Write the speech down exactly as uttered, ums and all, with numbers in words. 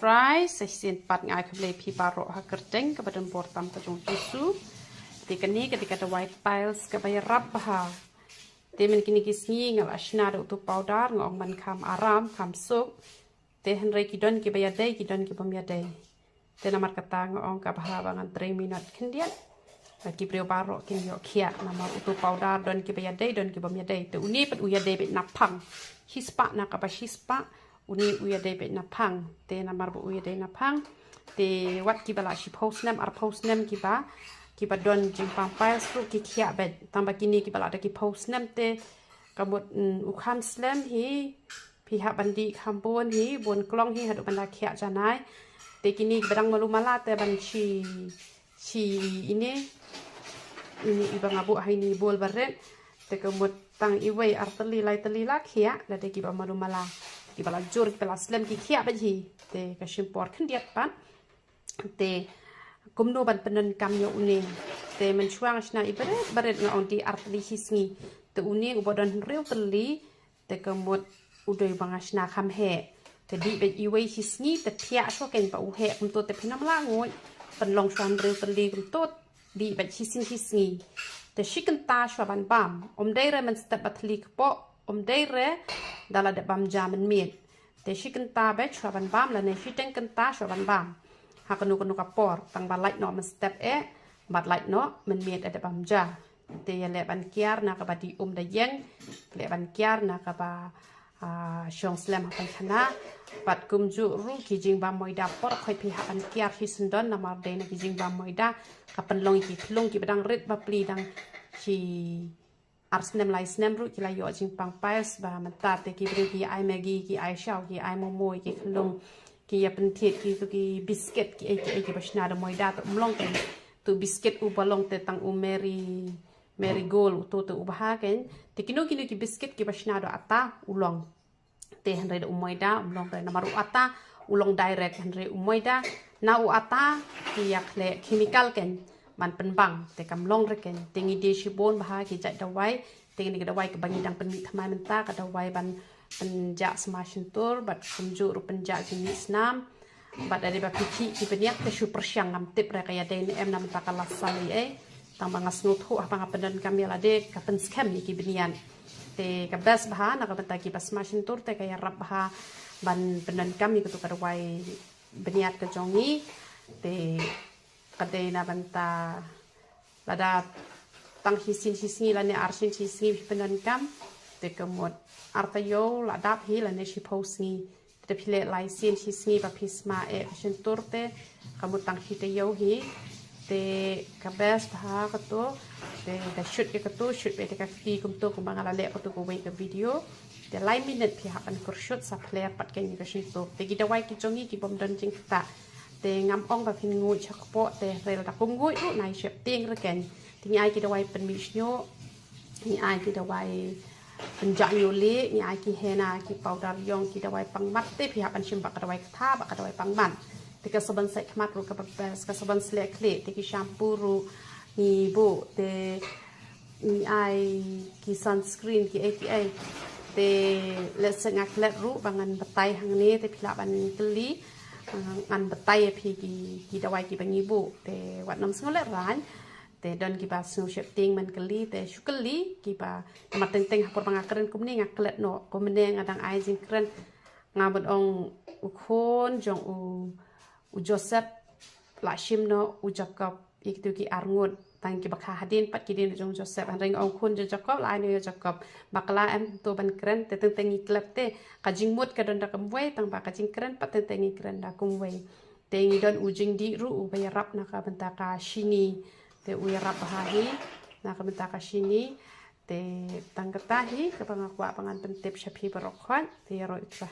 Fry, sa shisien pat nga ai khublei phi baroh ha kyrteng kaba don bor tam ka jong u Jisu. Te kane ka dei ka dawai piles kaba ïarap bha. Te man kine ki sngi nga la shna da utu u powder, nga ong ban kham aram, kham suk. Te hynrei ki don kiba ïadei, ki don ki bym ïadei. Te namar kata nga ong ka bha ba ngan trei minot khyndiat. Ba ki briew baroh kin ïoh khiah namar utu u powder don kiba ïadei, don ki bym ïadei. Te une pat u ïadei beit naphang. Shispah na kaba shispah, une u ïadei beit naphang. Te namar ba u ïadei naphang, te wat kiba la shiphew snem, arphew snem kiba, kiba don jingpang piles ruh ki khiah beit. Tang ba kine kiba la da ki phew snem te ka mut, mm, u kham slem hi, phi hap ban dih kham bun hi, bun klong hi haduh ban da khiah janai. Te kine kiba dang malu mala te ban shi, shi ine, ine iba nga buh ha ine i bowl barit. Te ka mut tang iwei, ar tylli, lai tylli la khiah, lada kiba malu mala. Kiba la jur, kiba la slem ki khiah beit hi. Te ka shim por khyndiat pat. Te kumno ban pyndonkam ïa une. Te mynshuwa nga shna i barit barit, nga ong dih ar tylli shi sngi. Te une uba don hynriew tylli, te ka mut u dei ba nga shna kham heh. Te dih beit iwei shi sngi, te thiah shuwa kein ba u heh kumto, te phin ym lah nguid. Pynlong shuwa hynriew tylli kumto, dih beit shisien shi sngi. Te shi kynta shuwa ban bam. Ym dei re mynstep ba thylli kpoh, ym dei re da la dep bam ja mynmiet. Te shi kynta beit shuwa ban bam lane shiteng kynta shuwa ban bam. Ha kano kano ka por, tang ba lait noh mynstep eh, bad lait noh mynmiet eh da bam ja. Te ïa leh ban kiar na kaba dih um da ïeng, leh ban kiar na kaba, ah, shong slem ha paikhana. Bad kumjuh ruh ki jingbam moida por khoit phi hap ban kiar shi syndon namar dei na ki jingbam moida ka pynlong ïa ki khyllung kiba dang rit bapli, dang shi ar snem lai snem ruh ki la ïoh jingpang piles. Ba mynta te ki briew ki ai Maggi, ki ai shaw, ki ai momo ïa ki khyllung, ki ïa pynthied ki tu ki biscuit, ki ei ki ei kiba shna da moida, te um long kein tu biscuit uba long te tang u Mary, Marigold, uto te u bha kein. Te kino kino ki biscuit kiba shna da atta u long. Te hynrei da u moida um long re namar u atta u long direct, hynrei u moida na u atta ki ïa khleh chemical kein ban pynbang, te kam long re kein. Te ngi die shibun bha ki jait dawai. Te kane ka dawai kaba ngi dang pynmih thymmai mynta, ka dawai ban pynjah sma shyntur bad kumjuh ruh pynjah jingmih snam. Bad lada ba phi khih ki bniat te shu pyrshang, ngam tip re ka ïadei ne em, namar mynta ka la saw ïa ei. Tang ba nga sngewthuh haba nga pyndonkam ïa lade ka pynskhem ïa ki bniat. Te ka best bha na ka bynta kiba sma shyntur, te ka ïarap bha ban pyndonkam ïa katu ka dawai bniat ka jong ngi. Te ka dei na bynta lada tang shisien shi sngi lane arsien shi sngi phi pyndonkam, te ka mut ar taïew la dap hi lane shiphew sngi. Te phi leh lai sien shi sngi ba phi sma eh ka shyntur, te ka mut tang shi taïew hi. Te ka best bha katu. Te da shoot ïa katu, shoot beit da ka kti kumto kumba nga la leh katu kawei ka video. Te lai minit phi hap ban kyrshoot sa phler pat kein ïa ka shyntur. Te ki dawai ki jong ngi ki bym don jingktah. Te ngam ong ba phin nguid sha kpoh, te hynrei lada kum nguid ruh nai sheptieng re kein. Te ngi ai ki dawai pynmih shñiuh, ngi ai ki dawai pynjah ñiuh lieh, ngi ai ki henna, ki powder ïong, ki dawai pangmat, te phi hap ban shim bad ka dawai ktha bad ka dawai pangmat. Te ka sabon sait khmat ruh kaba best, ka sabon sleh khlieh, te ki shampoo ruh ngi buh, te ngi ai ki sunscreen, ki ei ki ei. Te lehse nga klet ruh ba ngan batai hangne, te phi lah ban kylli, ah, ngan batai ïa phi ki, ki dawai kiba ngi buh. Te wat nym sngew lehraiñ. Te don kiba sngew sheptieng ban kylli, te shu kylli kiba, namar teng teng ha por ba nga kren kumne nga klet noh. Kumne nga dang ai jingkren, nga mut ong u khun jong u, u Joseph la shim noh u Jakob ïa kitu ki arngut. Tang kiba kha hadien pat ki dien jong u Joseph. Hynrei nga ong khun jong u Jakob la ai noh ïa u Jakob. Bakla em to ban kren, te teng teng ngi klet, te ka jingmut ka don da kumwei, tang ba ka jingkren pat teng teng ngi kren da kumwei. Te ngi don u jingdih ruh uba ïarap na ka bynta ka shini. Te u ïarap bha hi na ka bynta ka shini. Te tang kata hi kaba nga kwah ba ngan pyntip sha phi baroh khoit. Te ïaroh ïa u Trai.